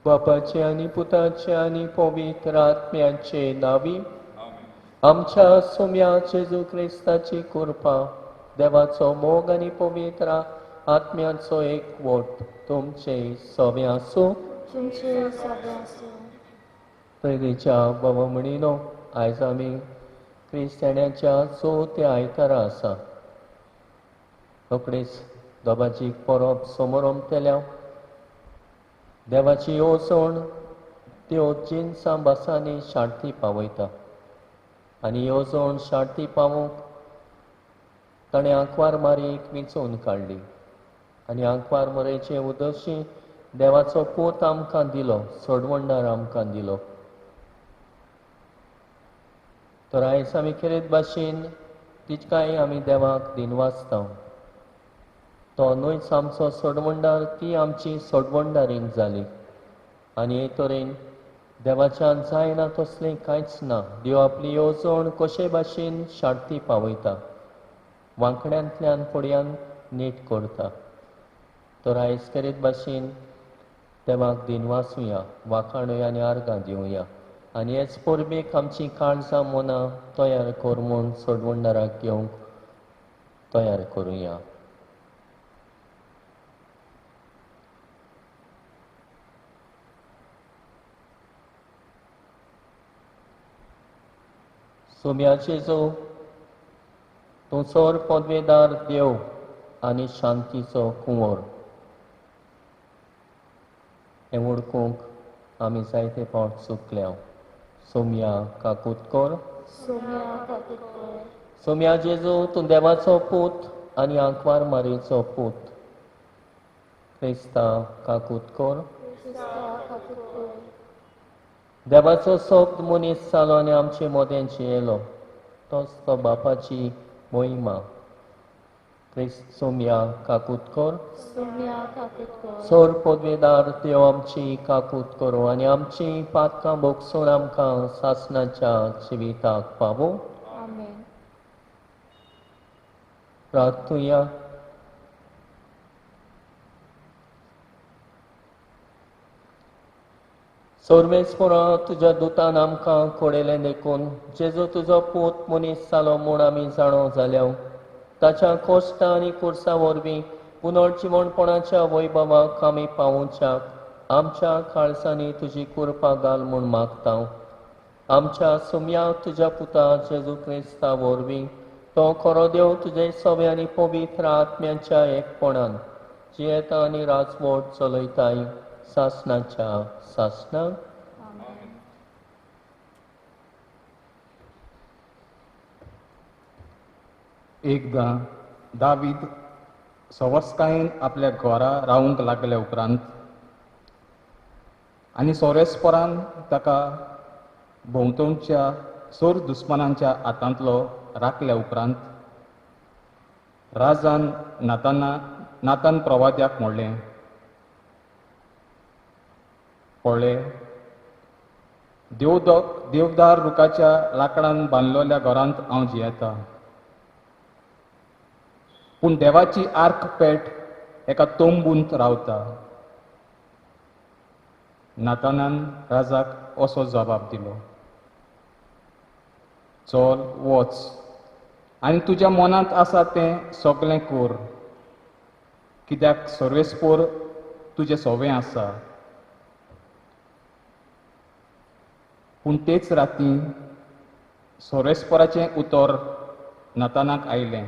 बापाचे आनी पुताचे आनी पवित्र आत्म्याचे नावी आमच्या सोम्या जेजू क्रिस्ताची कृपा, देवाचो मोग आनी पवित्र आत्म्याचो एकवट तुमचे सवे आसूं. पयलींच्या बाबा म्हणिनो, आयज आमी क्रिस्तांच्या चवथ्या आयतारा आसा. रोखडीच दोबाची परब समोर ओमतल्या. देवाची येवजण त्यो जिनसां भासांनी शांती पावयता आनी येवजण शांती पावोवंक ताणें आंकवार मारीक विंचोवन काडली आनी आंकवार मरेचे उदशी देवाचो पूत आमकां दिलो, सोडवणदार आमकां दिलो. तर आयज आमी खेरीत भाशेन तिकाय आमी देवाक दिनवासता. तो न्हयच आमचो सोडवणदार, ती आमची सोडवणदारीन जाली आनी हे तरेन देवाच्यान जायना तसलें कांयच ना. देव आपली येवजण कशे भाशेन शांती पावयता, वांकड्यांतल्यान फुड्यान नीट करता. तर आयज खेरीत भाशेन देवाक दिनवासुया, वाखाणुया आनी आर्गां दिवया आनी हेच परबेक आमची काळजां मनां तयार कर म्हूण सोडवणदाराक घेवंक तयार करुया. सोम्याचे जो तूं सोर पदवेदार देव आनी शांतीचो कुंवर हें वळखूंक आमी जायते फावट चुकल्या. सोम्या काकूत कर. सोम्या जेजू तूं देवाचो पूत आनी आंकवार मारयेचो पूत. क्रिस्ता काकूत कर. देवाचो शब्द मनीस जालो आनी आमचे मदें जियेलो, तोच तो बापाची मोहिमा. क्रिस्त सोम्या काकूत कर. सोर पदवेदार देव आमची काकूत करूं आनी आमची पातकां भोगसून आमकां सासणाच्या जिविताक पावूं. प्रार्थुया. सर्वेस्परा, तुज्या दुतान आमकां कळयलें देखून जेजू तुजो पूत मनीस जालो म्हूण आमी जाणो जाल्या. ताच्या कोश्टां आनी कुर्सा वरवीं पुनर्जिवणपणाच्या वैभवाक आमी पावोवच्याक आमच्या काळजांनी तुजी कृपा घाल म्हूण मागता. आमच्या सुम्याक तुज्या पुता जेजू क्रिस्ता वरवीं तो खरो देव तुजे सवे आनी पवित्र आत्म्याच्या एकपणान जियेता आनी राजवट चलयताय सासणाच्या सासणाक. एकदां दावीद सवस्कायेन आपल्या घरा रावंक लागल्या उपरांत आनी सोरेस्परान ताका भोंवतणच्या सोर दुस्मानांच्या हातांतलो राखल्या उपरांत राजान नातान प्रवाद्याक म्हणलें, पळय, देवदार रुखाच्या लाकडान बांदलेल्या घरांत हांव जियेता, पूण देवाची आर्क पेट एका तंबूंत रावता. नातानान राजाक असो जबाब दिलो, चल वच, आनी तुज्या मनांत आसा तें सगळें कर, कित्याक सर्वेस्पोर तुजें सोवें आसा. पूण तेच राती सर्वेस्पोराचें उतर नातानाक आयलें,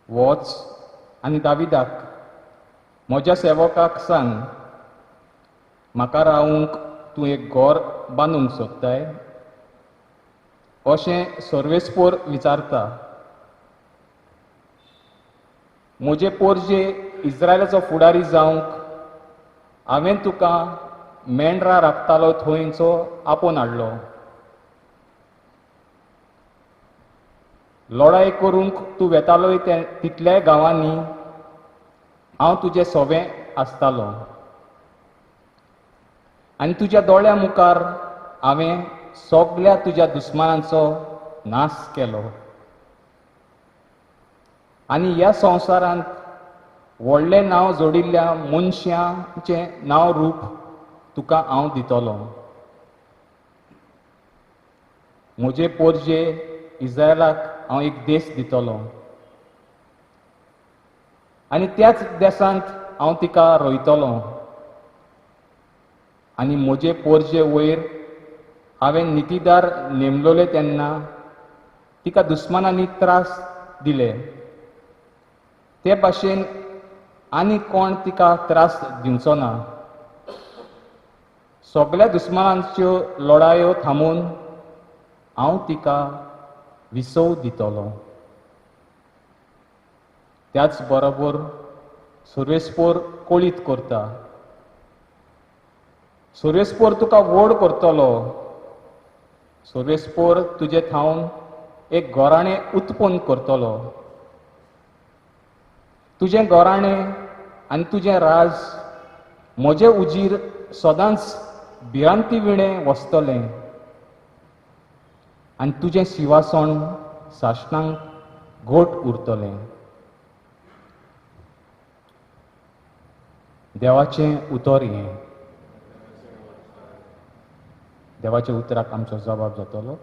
वच आनी दाविदाक म्हज्या सेवकाक सांग, म्हाका रावूंक तूं एक घर बांदूंक सोदताय अशें सर्वेस्पोर विचारता. म्हजे पोरजे इस्रायलाचो फुडारी जावंक हांवें तुका मेंढरां राखतालो थंयचो आपोवन हाडलो. लढाय करूंक तूं वेतालोय ते तितल्याय गांवांनी हांव तुजें सोवें आसतालो आनी तुज्या दोळ्या मुखार हांवें सगल्या तुज्या दुस्मानांचो नाश केलो. आनी ह्या संवसारांत व्हडलें नांव जोडिल्ल्या मनशांचें नांव रूप तुका हांव दितलो. म्हजे पोरजे इस्रायलाक हांव एक देश दितलो आनी त्याच देशांत हांव तिका रोयतलो. आनी म्हजे पोरजे वयर हांवें नितीदार नेमलोले तेन्ना तिका दुस्मानांनी त्रास दिले, ते भाशेन आनी कोण तिका त्रास दिवचो ना. सगल्या दुस्मानांच्यो लढायो थांबोवन हांव तिका विसव दितलो. त्याच बरोबर सर्वेस्पोर कळीत करता, सर्वेस्पोर तुका व्हड करतलो. सर्वेस्पोर तुजे थावन एक गोराणें उत्पन्न करतलो. तुजें गोराणें आनी तुजें राज म्हजे उजीर सदांच भिरांती विणें वसतलें आनी तुजें शिवासण सासणांक घट उरतलें. देवाचें उतर हें. देवाच्या उतराक आमचो जबाब जातलो.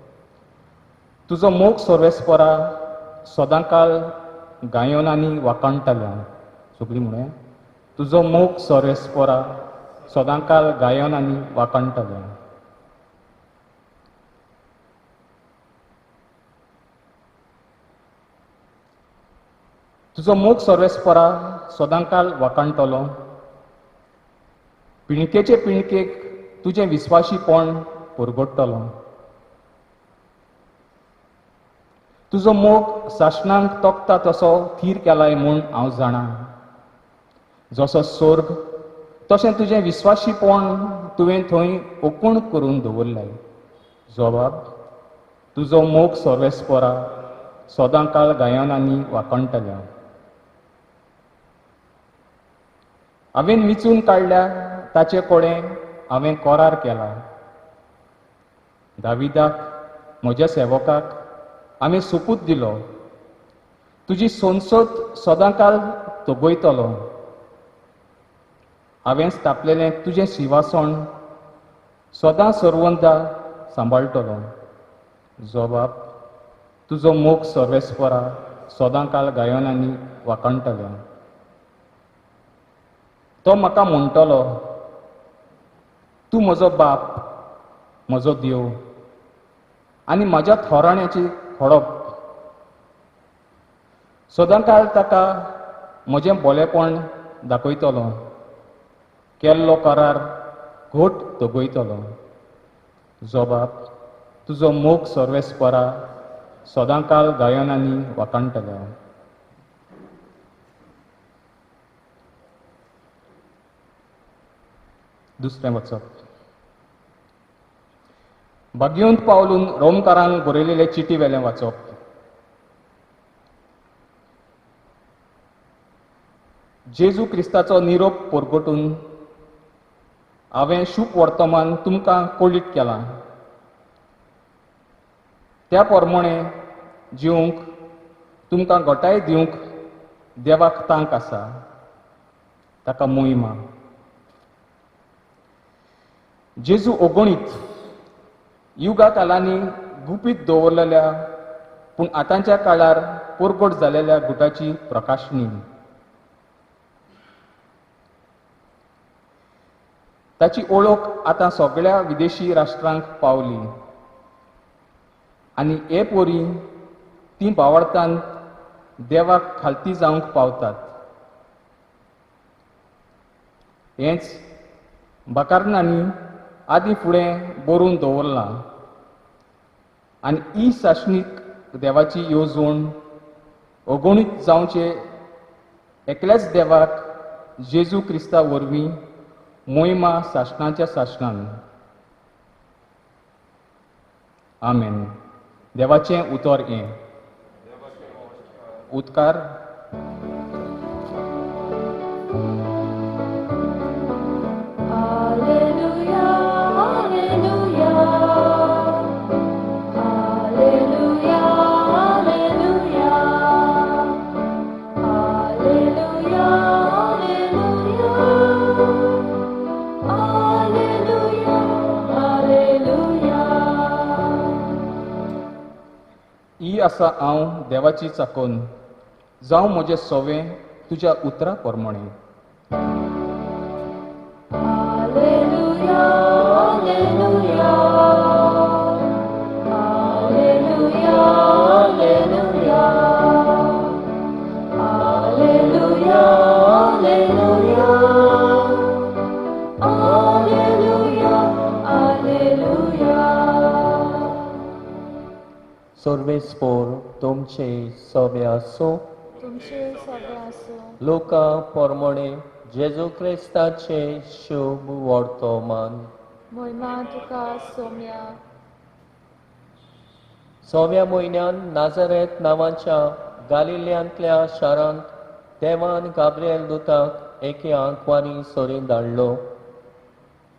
तुजो मोग सर्वेस्परा सदांकाळ गायोनांनी वाखाणटल्या. सगळीं म्हणूया, तुजो मोग सर्वेस्परा सदांकाळ गायोनांनी वाखाणटल्या. तुजो मोग सर्वेस्परा सदांकाळ वाखाणटलो. पिणकेचे पिणकेक तुजें विस्वाशीपण परगडटलो. तुजो मोग सासणांक तोखता तसो थीर केलाय म्हूण हांव जाणा. जसो स्वर्ग तशें तुजें विस्वाशीपण तुवें थंय ओकूण करून दवरलाय. जबाब, तुजो मोग सर्वेस्परा सदांकाळ गायनांनी वाखाणटल्या. हांवें विचून काडल्या ताचे कडेन हांवें करार केला. दाविदाक म्हज्या सेवकाक हांवें सोपूत दिलो, तुजी संसद सदांकाळ तगयतलो. हांवें स्थापलेलें तुजें शिवासण सदां सर्वंदा सांबाळटलो. जबाब, तुजो मोग सर्वेस्परा सदांकाळ गायनांनी वाखाणटलो. तो म्हाका म्हणटलो, तूं म्हजो बाप, म्हजो देव आनी म्हज्या थोराण्याची खडप. सदांकाळ ताका म्हजें बोलेपण दाखयतलो, केल्लो करार घट तगयतलो. जबाब, तुजो मोग सर्वेस्परा सदांकाळ गायनांनी वाखाणटलो. दुसरें वचप. भाग्यवंत पावलून रोमकारांक बरयलेले चिटी वेलें वाचप. जेजू क्रिस्ताचो निरोप परगटून हांवें शुभ वर्तमान तुमकां कळीत केलां. त्या प्रमाणे जिवंक तुमकां घटाय दिवंक देवाक तांक आसा. ताका मोहिमा. जेजू ओगणीत युगा कालांनी गुपीत दवरलेल्या पूण आतांच्या काळार परगट जालेल्या गुटाची प्रकाशणी. ताची ओळख आतां सगळ्या विदेशी राष्ट्रांक पावली आनी हे पोरी ती भावार्थान देवाक खालती जावंक पावतात. हेंच बाकारनांनी आदी फुडें बरोवन दवरलां आनी ही सासणीक देवाची येवजण अगणीत जावचे एकल्याच देवाक जेजू क्रिस्ता वरवीं मोहिमा सासणाच्या सासणान. आमेन. देवाचें उतर हें. उदकार. Alleluia, alleluia, alleluia, alleluia, alleluia, alleluia, alleluia, alleluia. ही आसा हांव देवाची चाकोन, जावं म्हजें सोवें तुज्या उतरा प्रमाणें. Alleluia, alleluia, alleluia, alleluia, alleluia, alleluia, alleluia, alleluia. सर्वेस्पोर तुमचे सोबे आसूं. तुमचे सगळे आसूं. लुका पोरमोणे जेजू क्रिस्ताचे शुभ वर्तमान. मोहिमा तुका सोम्या. सव्या म्हयन्यान नाझारेत नांवाच्या गालिल्यांतल्या शारांत देवान गाब्रिएल दुताक एके आंकवारी सरी धाडलो.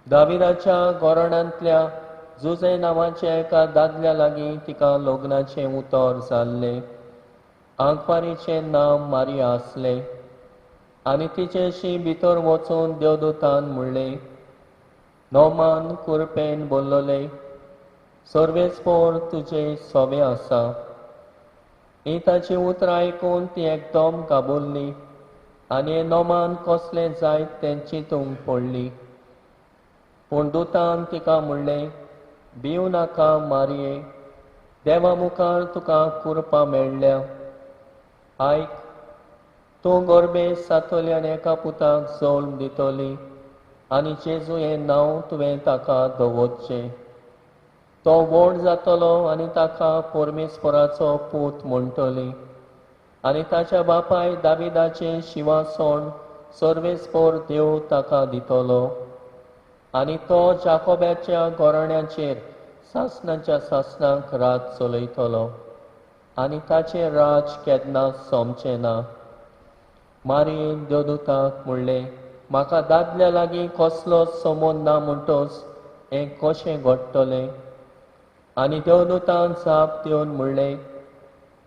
दाविदाच्या गोरणांतल्या जुजे नांवाच्या एका दादल्या लागीं तिका लग्नाचें उतर जाल्लें. आंकवारीचें नांव मारिया आसलें आनी तिचेशी भितर वचून देवदूतान म्हणलें, नोमान कुरपेन बोल्लोलें, सर्वेस्पोर तुजे सोबे आसा. ही ताची उतरां आयकून ती एकदम काबुल्ली आनी हें नोमान कसलें जायत तें चिंतूंक पडली. पूण दुतान तिका म्हणलें, भिवू नाका मारये, देवा मुखार तुका कुरपा मेळ्ळ्या. आयक, तूं गोरबे जातली आनी एका पुताक जल्म दितली आनी जेजू हें नांव तुवें ताका दवरचें. तो व्हड जातलो आनी ताका परमेश्वराचो पूत म्हणटली आनी ताच्या बापाय दाविदाचें शिंवासण सर्वेस्पोर देव ताका दितलो आनी तो जाकोब्याच्या घराण्याचेर सासणाच्या सासणाक राज चलयतलो आनी ताचें राज केन्ना सोंपचें ना. मारयेन देवदूताक म्हणलें, म्हाका दादल्या लागीं कसलो समोन ना म्हणटच हें कशें घडटलें? आनी देवदूतान जाप दिवन म्हणलें,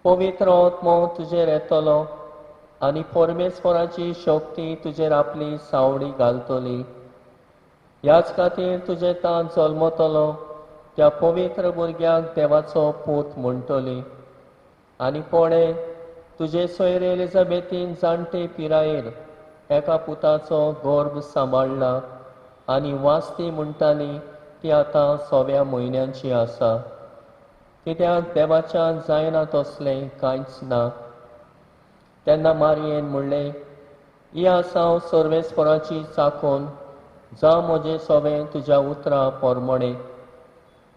पवित्र आत्मो तुजेर येतलो आनी परमेश्वराची शक्ती तुजेर आपली सावळी घालतली. ह्याच खातीर तुजें तान जल्मतलो त्या पवित्र भुरग्याक देवाचो पूत म्हणटली. आनी पळय, तुजे सोयरे एलिझाबेथीन जाणटे पिरायेर एका पुताचो गर्भ सांबाळ्ळा आनी वास्ती म्हणटाली ती आतां 6व्या म्हयन्यांची आसा. कित्याक देवाच्यान जायना तसलें कांयच ना. तेन्ना मारयेन म्हणलें, ही आसा हांव सर्वेस्पराची चाकोन, जावं म्हजें सोबें तुज्या उतरा पोरमोणें.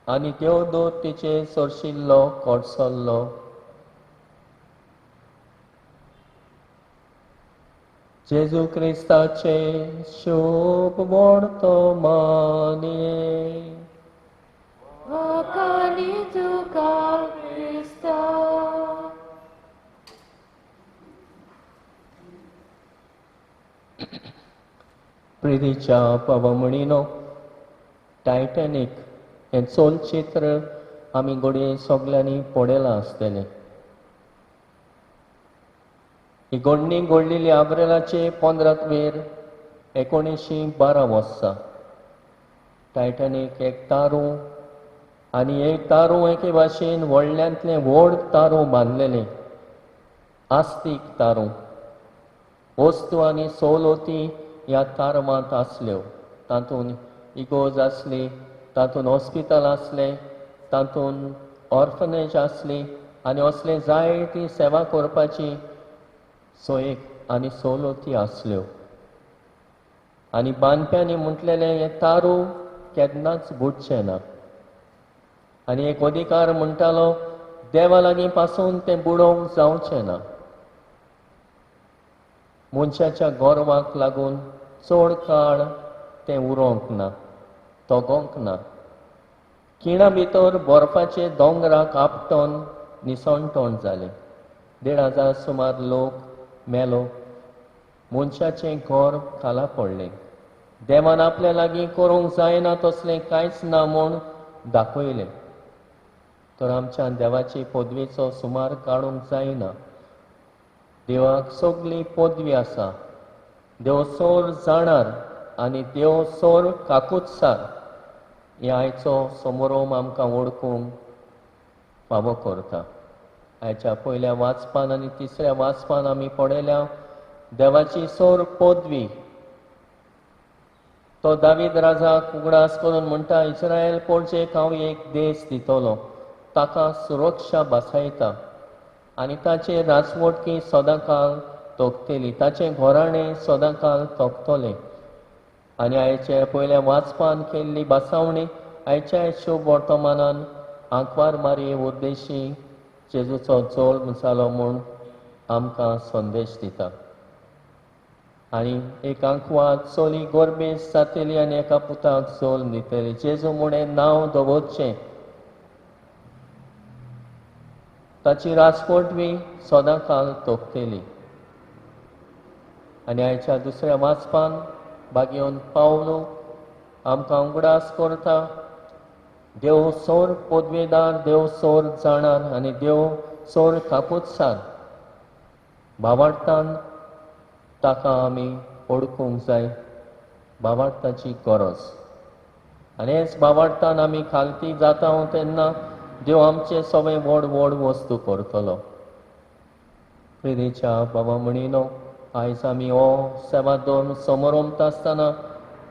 आनी देवदूत तिचे सरशिल्लो कडसल्लो. जेजू क्रिस्ताचे शुभ वर्तमान. वाखाणी तुका क्रिस्ता. प्रितीच्या बाबा म्हणिनो, टायटॅनीक हें चलचित्र आमी घडये सगल्यांनी पळयलां आसतलें. ही घडणी घडलेली आब्रेलाचे 15 वेर 1912 वर्सा. टायटॅनीक एक तारूं आनी एक तारूं एके भाशेन व्हडल्यांतलें व्हड तारूं बांदलेलें, आस्तीक तारूं. वस्तू आनी सवलती ह्या तारवांत आसल्यो. तातूंत इगोर्ज आसली, तातूंत हॉस्पिटल आसलें, तातूंत ऑर्फनेज आसली आनी असले जायती सेवा करपाची सोयेक आनी सवलती आसल्यो. आनी बांदप्यांनी म्हटलेलें हें तारूं केन्नाच बुडचें ना. आनी एक अधिकार म्हणटालो देवा लागीं पासून तें बुडोवंक जावचें ना. मनशाच्या गर्वाक लागून चड काळ तें उरोंक ना, तगोंक ना. खिणा भितर बर्फाचे दोंगराक आपटोन निसणटोण जालें. 1500 सुमार लोक मेलो. मनशाचें घर खाला पडलें. देवान आपल्या लागीं करूंक जायना तसलें कांयच ना म्हूण दाखयलें. तर आमच्या देवाची पदवेचो सुमार काडूंक जायना. देवाक सगली पदवी आसा. देव सोर जाणार आनी देव सोर काकुत्सार. हे आयचो समोरोम आमकां वळखूंक फावो करता. आयच्या पयल्या वाचपान आनी तिसऱ्या वाचपान आमी पळयल्या देवाची सोर पदवी. तो दावीद राजाक उगडास करून म्हणटा, इस्रायल पोळचेक हांव एक देश दितलो, ताका सुरक्षा बसायता आनी ताचे राजवटकी सदांकाल तोखतली, ताचें घराणें सदांकाल तोखतलें. आनी आयच्या पयल्या वाचपान केल्ली बसावणी आयच्या शुभ वर्तमानान आंकवार मारये उद्देशी जेजूचो जल्म जालो म्हूण आमकां संदेश दिता. आनी एक आंकवार चली गोरबेज जातली आनी एका पुताक जल्म दितली. जेजू म्हणें नांव दवरचें, ताची राजकोटवी सदांकाल तोखतली. आनी आयच्या दुसऱ्या वाचपान बागेवन पावलो आमकां उगडास करता, देव सोर पदवेदार, देव सोर जाणार आनी देव सोर काकुत्सार. भावार्थान ताका आमी ओळखूंक जाय, भावार्थाची गरज. आनी हेच भावार्थान आमी खालती जाता तेन्ना देव आमचे सगळे व्हड व्हड वस्तू करतलो. प्रितीच्या बाबा म्हणिनो, आयज आमी हो सेवा दोन समोरमता आसतना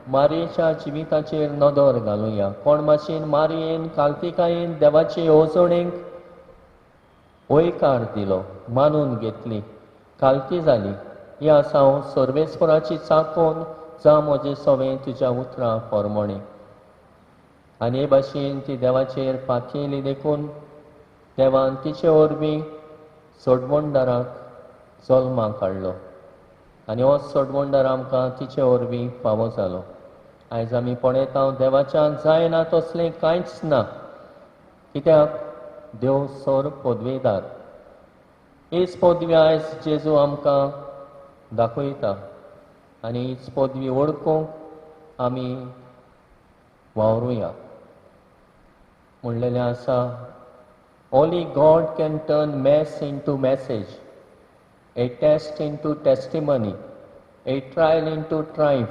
मारयेच्या जिविताचेर नदर घालुया. कोण मातशेन मारयेन कालतिकायेन देवाचे येवजणेक हयकार दिलो, मानून घेतली, कालती जाली. ही आसा हांव सर्वेस्पराची चाकोन जा म्हजें सवें तुज्या उतरां पोरमणे. आनी हे भाशेन ती देवाचेर पातयेली देखून देवान तिचे वरवीं सोडवणदाराक जल्माक हाडलो आनी हो सोडवणदार आमकां तिचे वरवीं फावो जालो. आयज आमी पळयता देवाच्यान जायना तसलें कांयच ना, कित्याक देव सोर पदवेदार. हीच पदवी आयज जेजू आमकां दाखयता आनी हीच पदवी वळखूंक आमी वावरुया. म्हणलेलें आसा, Only God can turn mess into message, a test into testimony, a trial into triumph,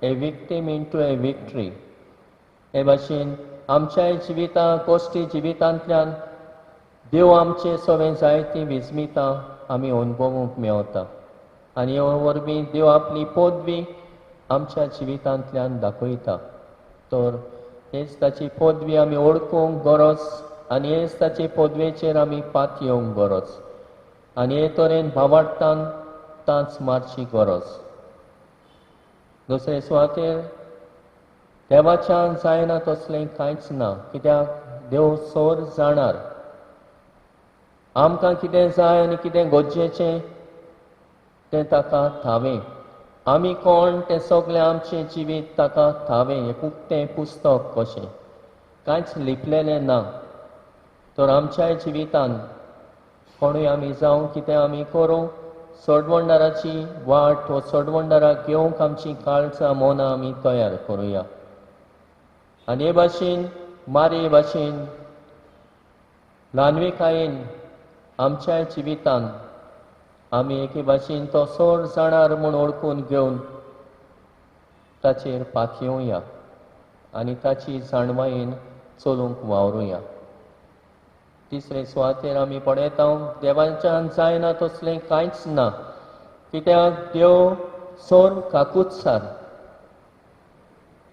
a victim into a victory. हे भाशेन आमच्याय जिविता कश्टी जिवितांतल्यान देव आमचे सगळें जायतीं विस्मितां आमी अनुभवूंक मेवता आनी हे वरवीं देव आपली पदवी आमच्या जिवितांतल्यान दाखयता. तर हेच ताची पदवी आमी वळखूंक गरज आनी हेच ताचे पदवेचेर आमी पात येवंक गरज आनी हे तरेन भावार्थान तांच मारची गरज. दुसरे सुवातेर देवाच्यान जायना तसलें कांयच ना, कित्याक देव सोर जाणार. आमकां कितें जाय आनी कितें गरजेचें तें ताका थावें. आमी कोण तें सगळें आमचें जिवीत ताका थावें. एक उक्तें पुस्तक कशें, कांयच लिपलेलें ना. तर आमच्याय जिवितान कोणूय आमी जावं कितें आमी करूं, सोडवणदाराची वाट व सोडवणदाराक घेवंक आमची काळजां मनां आमी तयार करुया. आनी हे भाशेन मारये भाशेन ल्हानविकायेन आमच्याय जिवितान आमी एके भाशेन तो सोड जाणार म्हूण वळखून घेवन ताचेर पातयेवया आनी ताची जाणवायेन चलूंक वावरुया. तिसरे सुवातेर आमी पळयता देवाच्यान जायना तसलें कांयच ना, कित्याक देव सर्व काकुत्सार.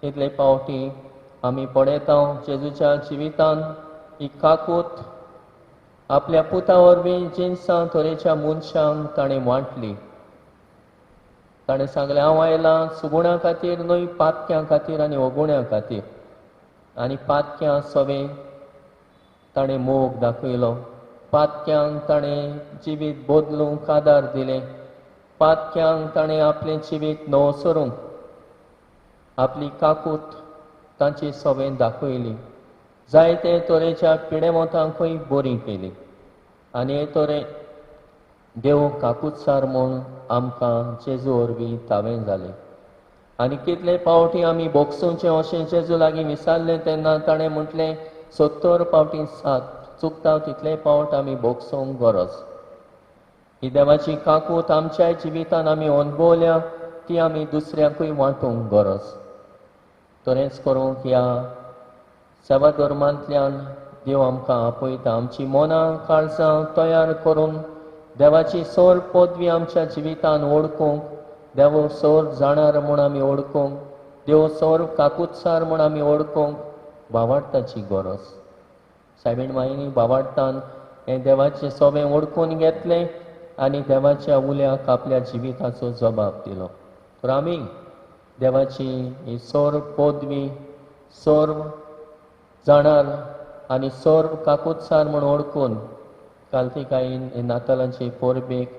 इतले पावटी आमी पळयता जेजूच्या जिवितान ही काकूत आपल्या पुता वरवीं जिनसां तरेच्या मनशांक ताणें वांटली. ताणें सांगलें, हांव आयलां सुगुणां खातीर न्हय, पातक्यां खातीर आनी अगुण्यां खातीर. आनी पातक्यां सवें ताणें मोग दाखयलो, पातक्यांक ताणें जिवीत बदलूंक आदार दिलें, पातक्यांक ताणें आपलें जिवीत नवसरूंक आपली काकूत तांची सवें दाखयली. जायते तरेच्या पिडेमोतांकूय बरी केली. आनी हे तरे देव काकुत्सार म्हूण आमकां जेजू वरवीं तावें जालें. आनी कितले पावटी आमी बोगसूंचें अशें जेजू लागीं विचारलें तेन्ना ताणें म्हटलें 70 पावटी 7, चुकता तितले पावट आमी बोगसूंक गरज. ही देवाची काकूत आमच्याय जिवितान आमी अणभवल्या, ती आमी दुसऱ्यांकूय वांटूंक गरज. तरेंच करूंक ह्या सेवा धर्मांतल्यान देव आमकां आपयता, आमची मनां काळजां तयार करून देवाची सोर पदवी आमच्या जिवितान ओळखूंक, देव सोर जाणार म्हूण आमी ओळखूंक, देव सोर काकुत्सार म्हूण आमी ओळखूंक बावाडताची गरज. सायबीण मायनी बावाडतान हें देवाचें सोबें ओळखून घेतलें आनी देवाच्या उल्याक आपल्या जिविताचो जबाब दिलो. तर आमी देवाची ही सोर पदवी सोर जाणार आनी सोर काकुत्सार म्हूण ओळखून कालतिकायेन हे नातालांचे परबेक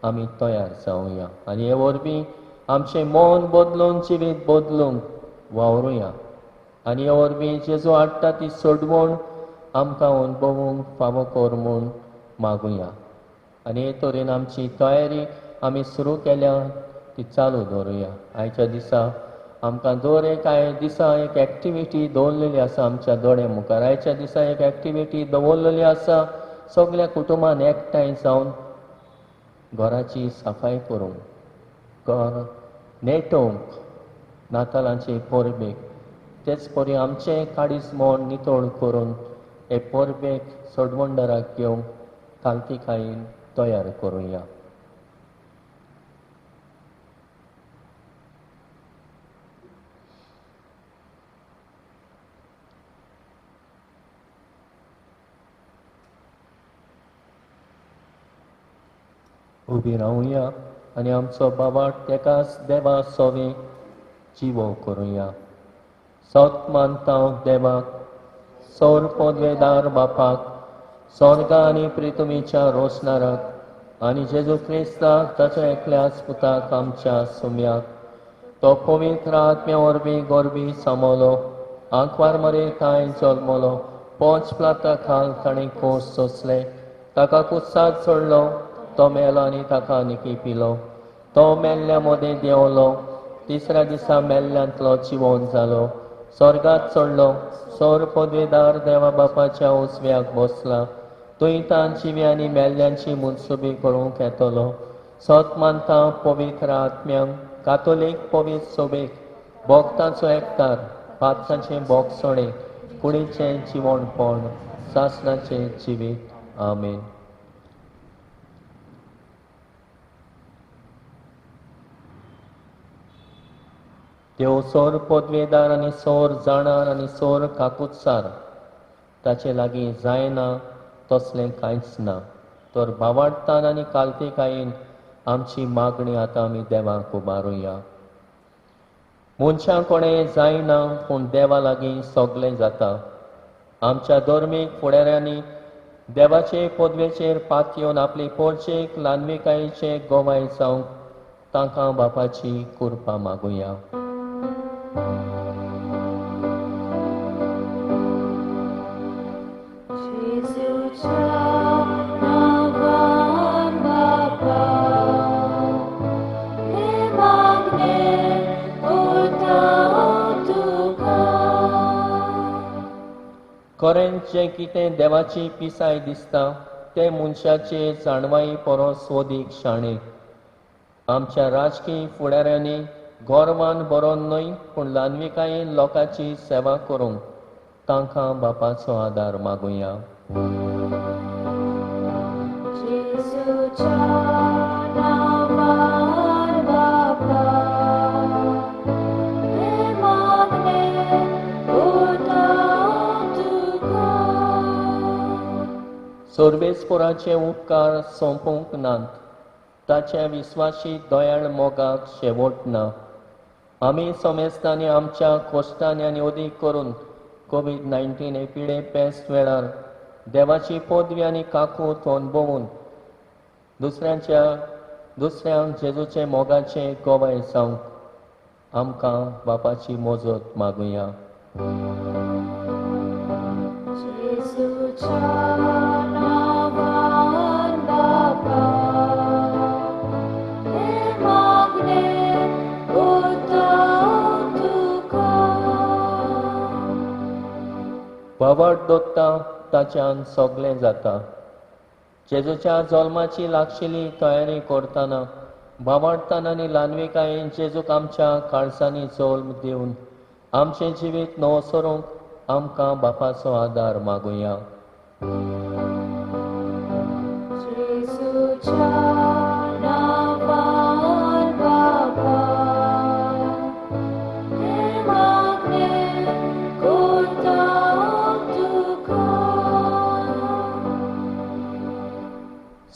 आमी तयार जावया आनी हे वरवीं आमचें मन बदलून जिवीत बदलूंक वावरुया आनी हे वरवीं जेजू हाडटा ती सोडवण आमकां अणभवूंक फावो कर म्हूण मागुया. आनी हे तरेन आमची तयारी आमी सुरू केल्या ती चालू दवरुया. आयच्या दिसा आमकां दर एक दिसा एक एक्टिविटी दवरलेली आसा आमच्या दोळे मुखार. आयच्या दिसा एक एक्टिविटी दवरलेली आसा सगल्या कुटुंबान एकठांय जावन घराची सफाय करूंक, घर नेटोवंक नातालांचे परबेक. तेच परी आमचें काडीस मन नितळ करून हे परबेक सोडवंडराक घेवंक कालतिकायेन तयार करुया. उबी रावुया आनी आमचो बाबाट तेकाच देवा सोवे जिवो करुया. सत मानता देवाक, सौर पदवेदार बापाक, स्वर्गा आनी प्रितुमीच्या रोसणाराक आनी जेजू क्रिस्ताक ताच्या एकल्याच पुताक आमच्या सुम्याक, तो पवित्र आत्म्या वरवीं गोरवी सामवलो, आंकवार मरे कांय जल्मलो, पोंच प्लाता खाल ताणें कोस सोंसले, ताका कुसाद सोडलो, तो मेलो आनी ताका निकी पिलो, तो मेल्ल्या मदें देंवलो, तिसऱ्या दिसा मेल्ल्यांतलो जिवोन जालो, स्वर्गात चडलो, सौर पदवेदार देवा बापाच्या उजव्याक बसला, थंय तांची आनी मेल्ल्यांची मुनसुबी करूंक येतलो. सत मानता पवित्र आत्म्यांक, कातोलीक पवित्र सोबेक, भोक्तांचो एकतार, पातकांचें भोगसणें, कुडीचें जिवणपण, सासणाचें जिवीत. आमेन. देव सोर पदवेदार आनी सोर जाणार आनी सोर काकुत्सार, ताचे लागीं जायना तसलें कांयच ना. तर बावाडतान आनी कालतिकायेन आमची मागणी आतां आमी देवाक उबारुया. मनशां कोणें जायना पूण देवा लागीं सगलें जाता. आमच्या धर्मीक फुडाऱ्यांनी देवाचे पदवेचेर पातयेवन आपली पोरचेक ल्हानविकायेचे गोवाय जावंक तांकां बापाची कृपा मागुया. खरेंच जें कितें देवाची पिसाय दिसता तें मनशाचे जाणवाई परस वदीक शाणे. आमच्या राजकीय फुडाऱ्यांनी गोरवान बरोवन न्हय पूण ल्हानविकायेन लोकांची सेवा करूंक तांकां बापाचो आदार मागुया. जेजूच्या नांवान बापा, हें मागणें करता तुका. सर्वेस्पोराचे उपकार सोंपूंक नात, ताच्या विस्वाशी दयाळ मोगाक शेवट ना. आमी समेस्तांनी आमच्या कोश्टांनी आनी अदीक करून कोवीड-19 हे पिडे पेस्त वेळार देवाची पदवी आनी काकूत अणभवून दुसऱ्यांक जेजूचे मोगाचे गवाय जावंक आमकां बापाची मजत मागुया. जेजूच्या नांवान बापा, हें मागणें करता तुका. बाबट दोत्ता ताच्यान सगळें जाता. जेजूच्या जल्माची लागशिल्ली तयारी करतना बाबाडताना आनी ल्हानविकायेन जेजूक आमच्या काळजांनी जल्म दिवन आमचें जिवीत नवो सरूंक आमकां बापाचो आदार मागुया. जेजूच्या नांवान बापा, हें मागणें करता तुका.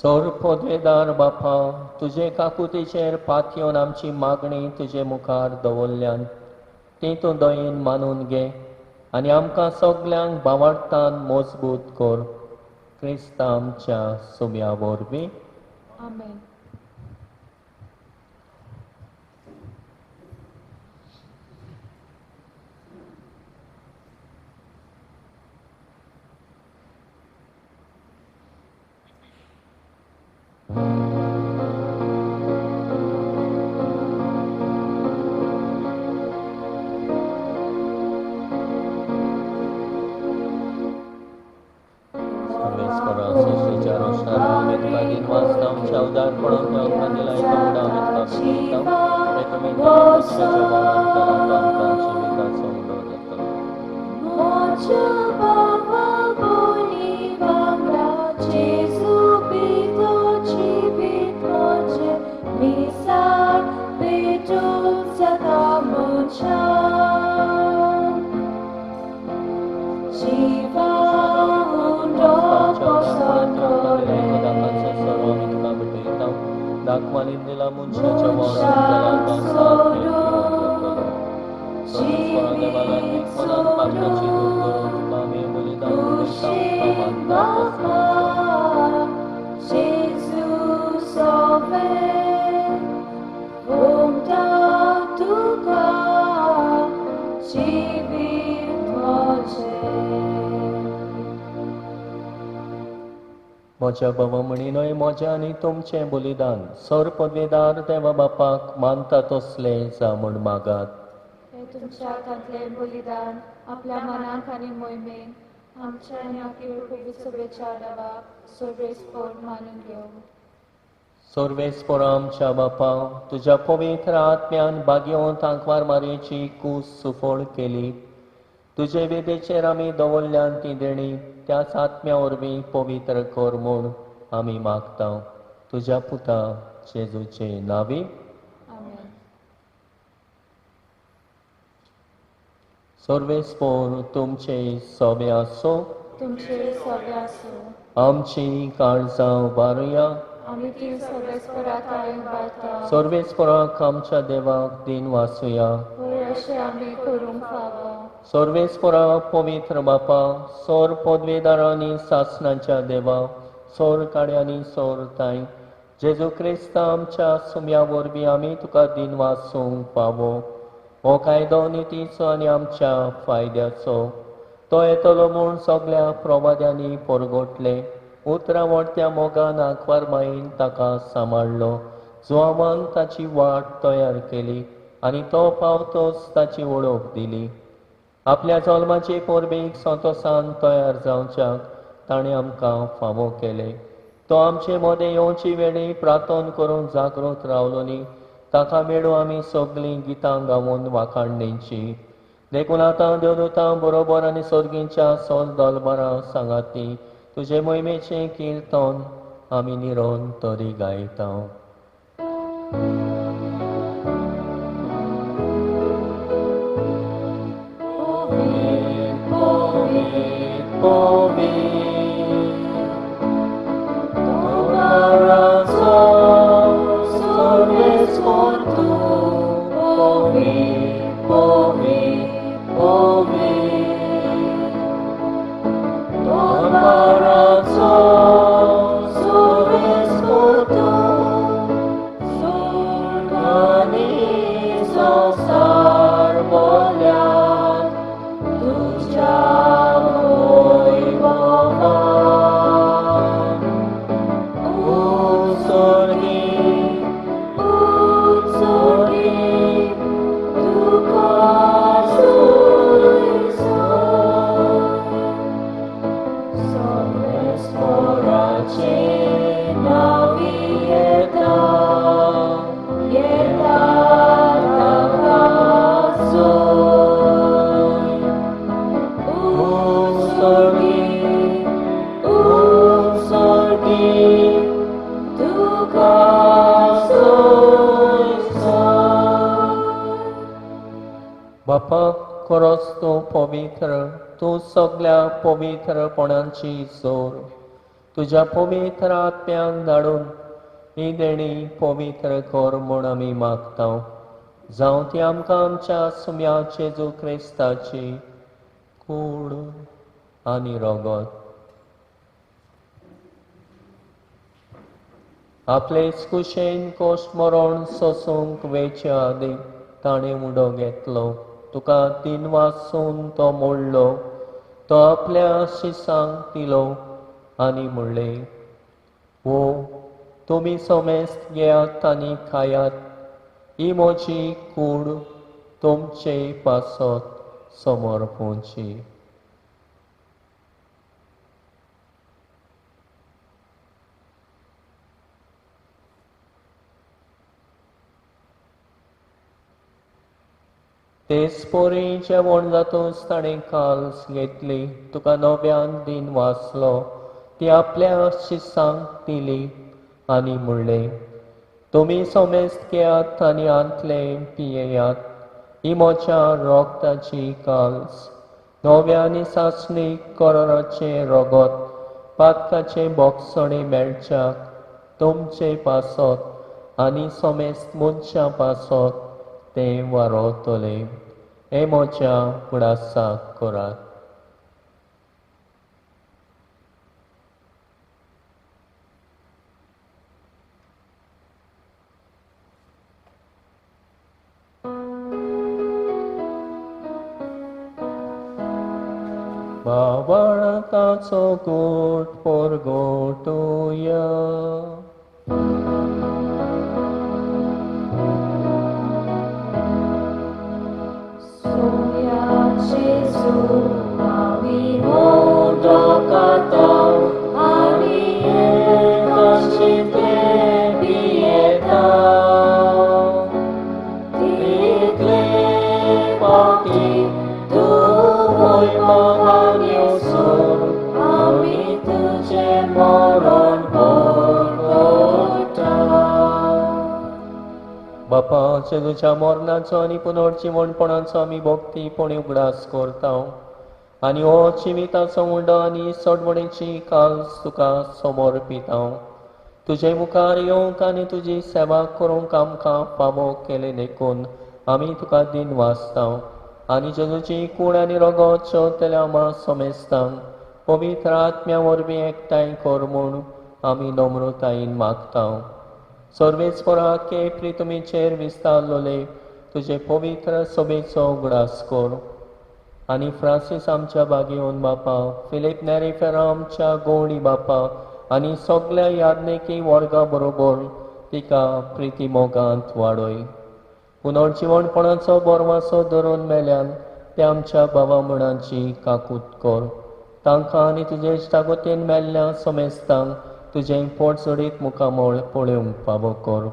सर पदवेदार बापा, तुजे काकुतीचेर पातयेवन आमची मागणी तुजे मुखार दवरल्यान ती तूं दयेन मानून घे आनी आमकां सगल्यांक बावाडतान मजबूत कर. क्रिस्ता आमच्या सुम्या वरवीं. आमेन. सर्वेस्परा सृश्टीच्या रोशनान आमी तुका दिनवासता. आमच्या उदारपणान आमकां दिला एका उडा आमी तुका भेटयता. हे तुमी मनशाच्या भावान आमकां जिविताचो उडो दितलो. म्हज्या बाबा बोली वांगडा जेजू पितो जिवीत म्हजें मिसाळ पेटूंक जाता म्हज्यान. जिवा उंडो पसंत करे. दाखवानी दिला मनशाच्या वावरान पातकाची दूर करून तुका आमी बलिदान भेटयता. बापा, जेजू सोवे, भोंवता तुका जिवीत म्हजें. म्हज्या बाबा म्हणी न्हय म्हजें आनी तुमचें बलिदान सर पदवेदार देवा बापाक मानता तसलें जा म्हूण मागात. हें तुमच्या हातांतलें बलिदान आपल्या मनाक आनी मोहिमेक आमच्या आनी आपली पवित्र सभेच्या देवाक सर्वेस्पोर मानून घेवं. सर्वेस्पोर आमच्या बापा, तुज्या पवित्र आत्म्यान बागेवंत आंकवार मारयेची कूस सुफळ केली. तुजे वेदेचेर आमी दवरल्यान ती देणी त्याच आत्म्या वरवीं पवित्र कर म्हूण आमी मागता. तुज्या पुता जेजूचे नांवी. आमेन. सर्वेस्पोर तुमचे सोबे आसूं. तुमचे सगळे आसूं. आमची काळजां उबारुया. आमी ती सर्वेस्परा ताळी उबारता. सर्वेस्पराक आमच्या देवाक दिन वासुया. होय, अशें आमी करूंक फावो. सर्वेस्परा पवित्र बापा, सोर पदवेदारांनी सासणाच्या देवा, सोर काड्यांनी सोर ताय जेजू क्रिस्ता आमच्या सुम्या वरवीं आमी तुका दिन वासूंक फावो. हो कायदो नितीचो आनी आमच्या फायद्याचो. तो येतलो म्हूण सगळ्या प्रवाद्यांनी परगटले. उतरां व्हडत्या मोगान आंकवार मायेन ताका सांबाळ्ळो. जुवावान ताची वाट तयार केली आनी तो पावतोच ताची वळख दिली. आपल्या जल्माचे परबेक संतोसान तयार जावच्याक ताणें आमकां फावो केलें. तो आमचे मदें येवची वेळी प्रार्थन करून जागृत रावलो न्ही. ताका मेळूं आमी सगळीं गितां गावन वाखाणणेची. देखून आतां देवदूतां बरोबर आनी सोर्गींच्या सोल दलबरां सांगाती तुजे मोहिमेचें किर्तन आमी निरोन तरी गायता. बापा खरोच तूं पवित्र, तूं सगल्या पवित्रपणाची जोर. तुज्या पवित्र आत्म्याक धाडून ही देणी पवित्र कर म्हूण आमी मागता. जावं ती आमकां आमच्या सुम्या जेजू क्रिस्ताची कूड आनी रगत. आपलेच कुशेन कोश मरण सोसूंक वेचे आदीं ताणें उडो घेतलो. तुका तीन वासून तो मोडलो, तो आपल्या शिसांक दिलो आनी म्हणलें, वो तुमी समेस्त घेयात आनी खायात, ही म्हजी कूड तुमचे पासत समर्पूची. तेच पोरी जेवण जातूच ताणें काल्स घेतली, तुका नव्यान दिन वाचलो, ती आपल्या शिसांक दिली आनी म्हणलें, तुमी समेस्त घेयात आनी आंतलें पियेयात, ही म्हज्या रोगताची काल्स, नव्या आनी सासणी कराराचें रगत, पातकाचें बोगसणें मेळच्याक तुमचे पासत आनी समेस्त मनशां पासत तें वारवतलें. हें म्हज्या उडासाक करात. बावळटाचो गोट पोरगोटूया. बापा, जेजूच्या मरणाचो आनी पुनर्जिवणपणाचो आमी भक्तीपणी उगडास करता आनी हो जिविताचो उंडो आनी सोडवणेची काल्स तुका समर्पिता. तुजे मुखार येवंक आनी तुजी सेवा करूंक आमकां फावो केलें देखून आमी तुका दिन वाचता आनी जेजूची कूड आनी रगत जेवतल्या आमा समेस्तांक पवित्र आत्म्या वरवीं एकठांय कर म्हूण आमी नम्रतायेन मागता. सर्वेस्परा के प्रितमीचेर विस्तारलोले तुजे पवित्र सभेचो उगडास कर आनी फ्रांसीस आमच्या बागेवन बापा, फिलीप नेरी फेरा आमच्या गोवणी बापा आनी सगल्या याज्ञिकी वर्गा बरोबर तिका प्रिती मोगांत वाडय. पुनर्जिवणपणाचो बोरवासो धरून मेल्यान ते आमच्या बाबा म्हणाची काकूत कर. तांकां आनी तुजे इश्टागोतीन मेल्ल्या समेस्तांक तुजें पोट जोडीत मुखामळ पळोवंक फावो कर.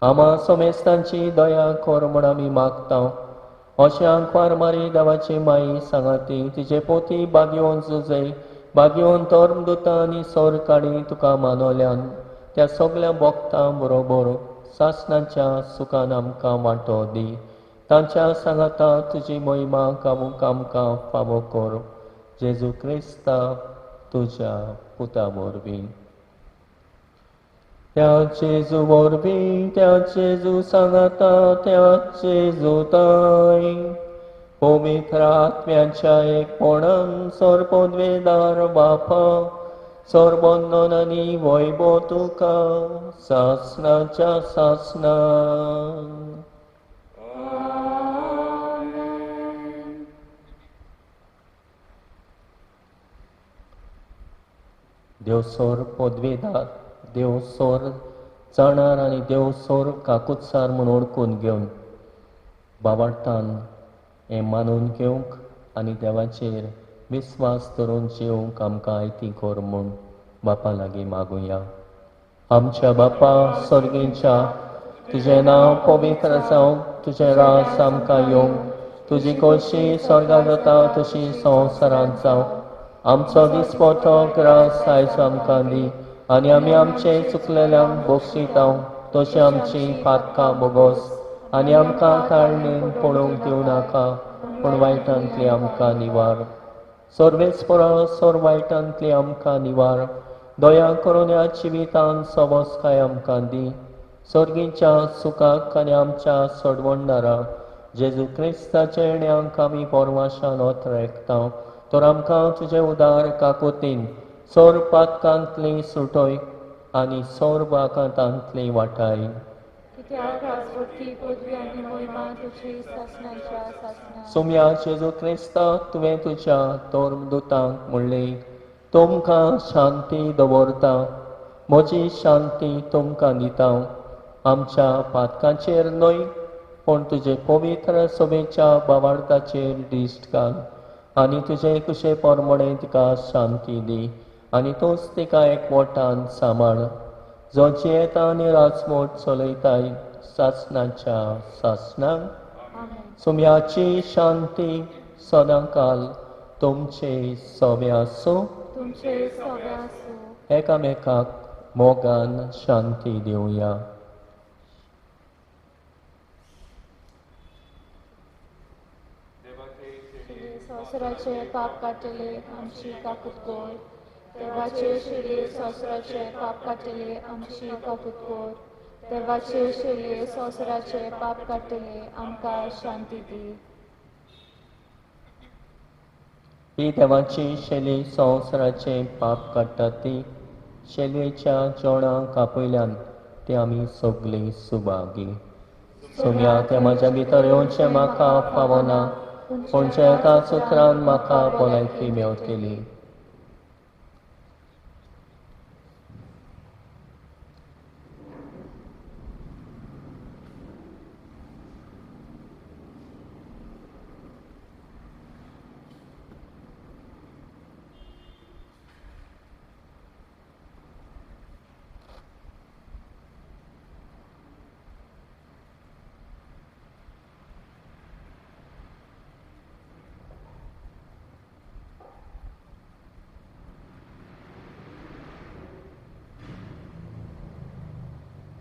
आमा समेस्तांची दया कर म्हूण आमी मागता अशें आंकवार मारी देवाची माई सांगाती तिजे पोती बागयोवन जुजय बागयोवन धर्मदुतां आनी सोरकाडी तुका मानवल्यान त्या सगल्या भक्तां बरोबर सासणाच्या सुखान आमकां वांटो दी. तांच्या सांगाता तुजी महिमा गावूंक आमकां फावो कर. जेजू क्रिस्ता तुज्या पुता वरवीं. त्या जेजू वरवीं, त्या जेजू सांगाता, त्या जेजूताय पवित्र आत्म्याच्या एकपणान सर्वोद्वेदार बापा सर्वंदन आनी वैभव तुका सासणाच्या सासणान. देव सोर पदवेदार, देव सोर जाणार आनी देव सोर काकुत्सार म्हूण ओळखून घेवन बाबार्थान हें मानून घेवंक आनी देवाचेर विस्वास धरून जेवंक आमकां आयती कर म्हूण बापा लागीं मागुया. आमच्या बापा सर्गीच्या, तुजें नांव पवित्र जावं, तुजें रास आमकां येवंक, तुजी खोशी स्वर्गांत जाता तशी संवसारांत जावं. आमचो दिसपटो ग्रास आयज आमकां दी आनी आमी आमचे चुकलेल्यांक बक्षितांव तशें आमची पातकां बोगोस आनी आमकां काळणेन पडूंक दिवं नाका, पूण वायटांतली आमकां निवार. सर्वेस्परा सोर वायटांतली आमकां निवार. दया करून ह्या जिवितान सवस्काय आमकां दी. सर्गीच्या सुखाक आनी आमच्या सोडवणदारा जेजू क्रिस्ताच्या येण्याक आमी परवाशान ओतरेकता. तर आमकां तुजे उदार काकुतीन सोर पातकांतली सुटय आनी सोर बाकांतांतली वाटाय. सोम्या जेजू क्रिस्ता, तुवें तुज्या धर्मदुतांक म्हणलें, तुमकां शांती दवरता, म्हजी शांती तुमकां दिता. आमच्या पातकांचेर न्हय पूण तुजे पवित्र सभेच्या बावार्थाचेर दिश्ट घाल आनी तुजे कुशे प्रमाणे तिका शांती दी आनी तूंच तिका एकवटान सांबाळ, जो जियेता आनी राजमोट चलयताय सासणाच्या सासणाक. सुम्याची शांती सदांकाल तुमचे सवे आसूं. एकामेकाक मोगान शांती दिवया. संवसाराचे पाप काडटले आमची काकूत कर. देवाचे शिले संवसाराचे पाप काडटले आमची काकूत कर. देवाचे शिले संवसाराचे पाप काडटले आमकां शांती दी. ही देवाची शेली संवसाराचे पाप काडटा ती शेलयेच्या जेवणाक आपयल्यान ती आमी सगळीं सुभागी. सोम्या तें म्हज्या भितर येवचें म्हाका फावना, पूण एका सुत्रान म्हाका भलायकी मेवतली.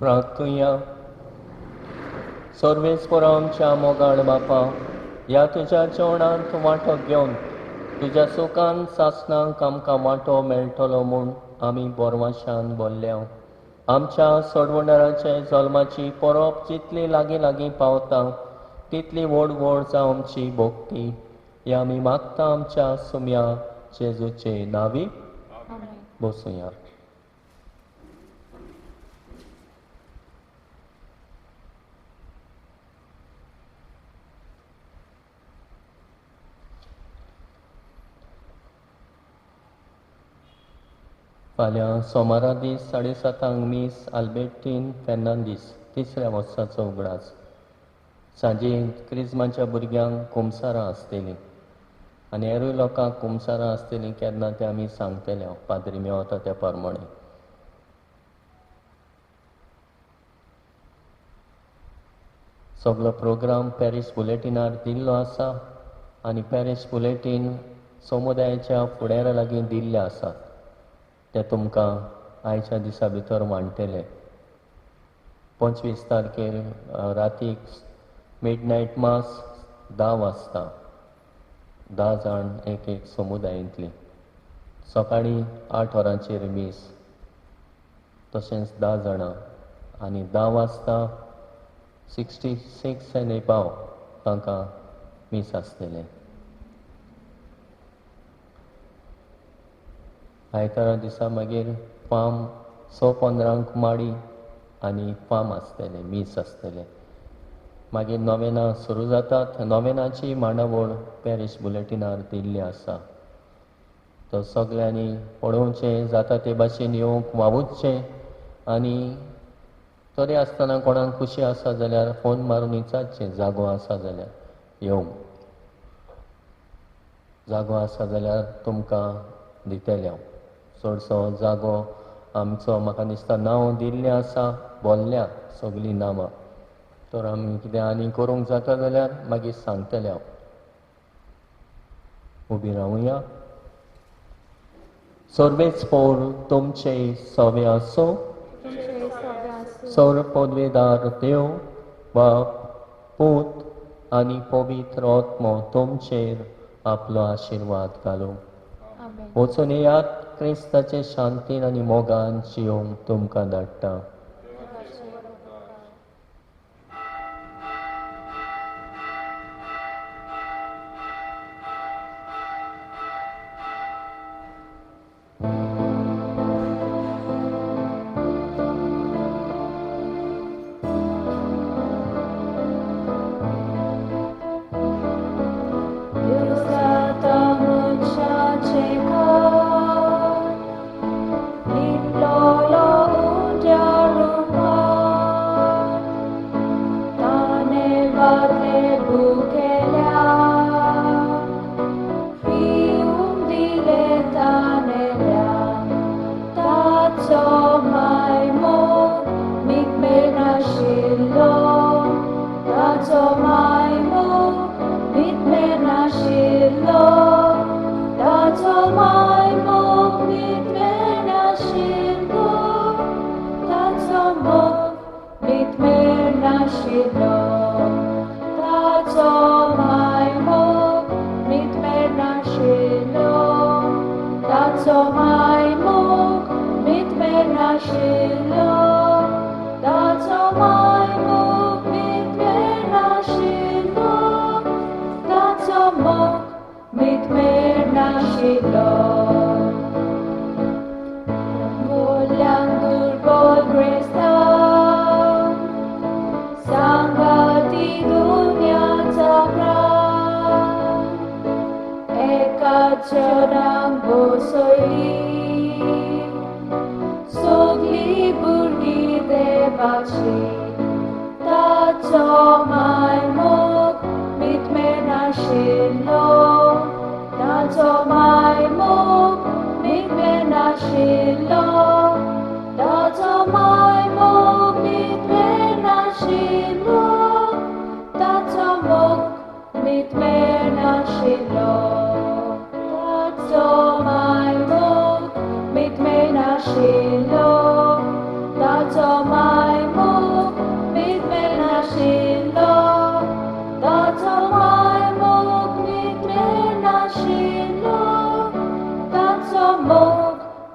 प्रार्थुया. सर्वेस्परा आमच्या मोगाळ बापा, ह्या तुज्या जेवणांत वांटो घेवन तुज्या सुखान सासणाक आमकां वांटो मेळटलो म्हूण आमी बोरवाशान बोल्ल्या. आमच्या सोडवणदाराचे जल्माची परब जितली लागीं लागीं पावता तितली व्हड व्हड जावं आमची भक्ती. हे आमी मागता आमच्या सुम्या जेजूचे नांवी. बसुया. फाल्यां सोमारा दीस 7:30 मीस आल्बेर्टीन फेर्नांदीस तिसऱ्या वर्साचो उगडास. सांजे क्रिजमाच्या भुरग्यांक कुमसारां आसतलीं आनी हेरूय लोकांक कुमसारां आसतलीं केन्ना तें आमी सांगतले पाद्री मेवता त्या प्रमाणे. सगलो प्रोग्राम पॅरीस बुलेटिनार दिल्लो आसा आनी पॅरीस बुलेटीन समुदायाच्या फुडाऱ्या लागीं दिल्ले आसात. ते तुमकां आयच्या दिसा भितर मांडटले. 25 तारखेर रातीक मिडनायट मास 10 वाजता 10 जाण एक एक समुदायेंतली. सकाळीं 8 वरांचेर मीस, तशेंच 10 जाणां आनी 10 वाजता 66 एन एबाव तांकां मीस आसतलें. आयतारा दिसा मागीर फार्म 6:15 माडी आनी फार्म आसतलें, मीस आसतलें. मागीर नोवेनां सुरू जातात. नोवेनाची मांडावळ पॅरीश बुलेटिनार दिल्ली आसा. तर सगल्यांनी पळोवचें, जाता ते भाशेन येवंक वावुरचें आनी तरी आसतना कोणाक खुशी आसा जाल्यार फोन मारून विचारचें, जागो आसा जाल्यार येवंक, जागो आसा जाल्यार तुमकां दितलें हांव. चडसो जागो आमचो म्हाका दिसता नांव दिल्लें आसा, बोल्ल्या सगळीं नांवां. तर आमी कितें आनी करूंक जाता जाल्यार मागीर सांगतलें हांव. उबी रावुया. सर्वेच पोर तुमचे सवे आसो. सौर पदवेदार देव बाप पूत आनी पवित्र आत्मो तुमचेर आपलो आशिर्वाद घालूं. वचून येयात, क्रिस्ताचे शांतीन आनी मोगान जियोंक तुमकां धाडटा.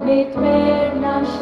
Mit mer nascillo,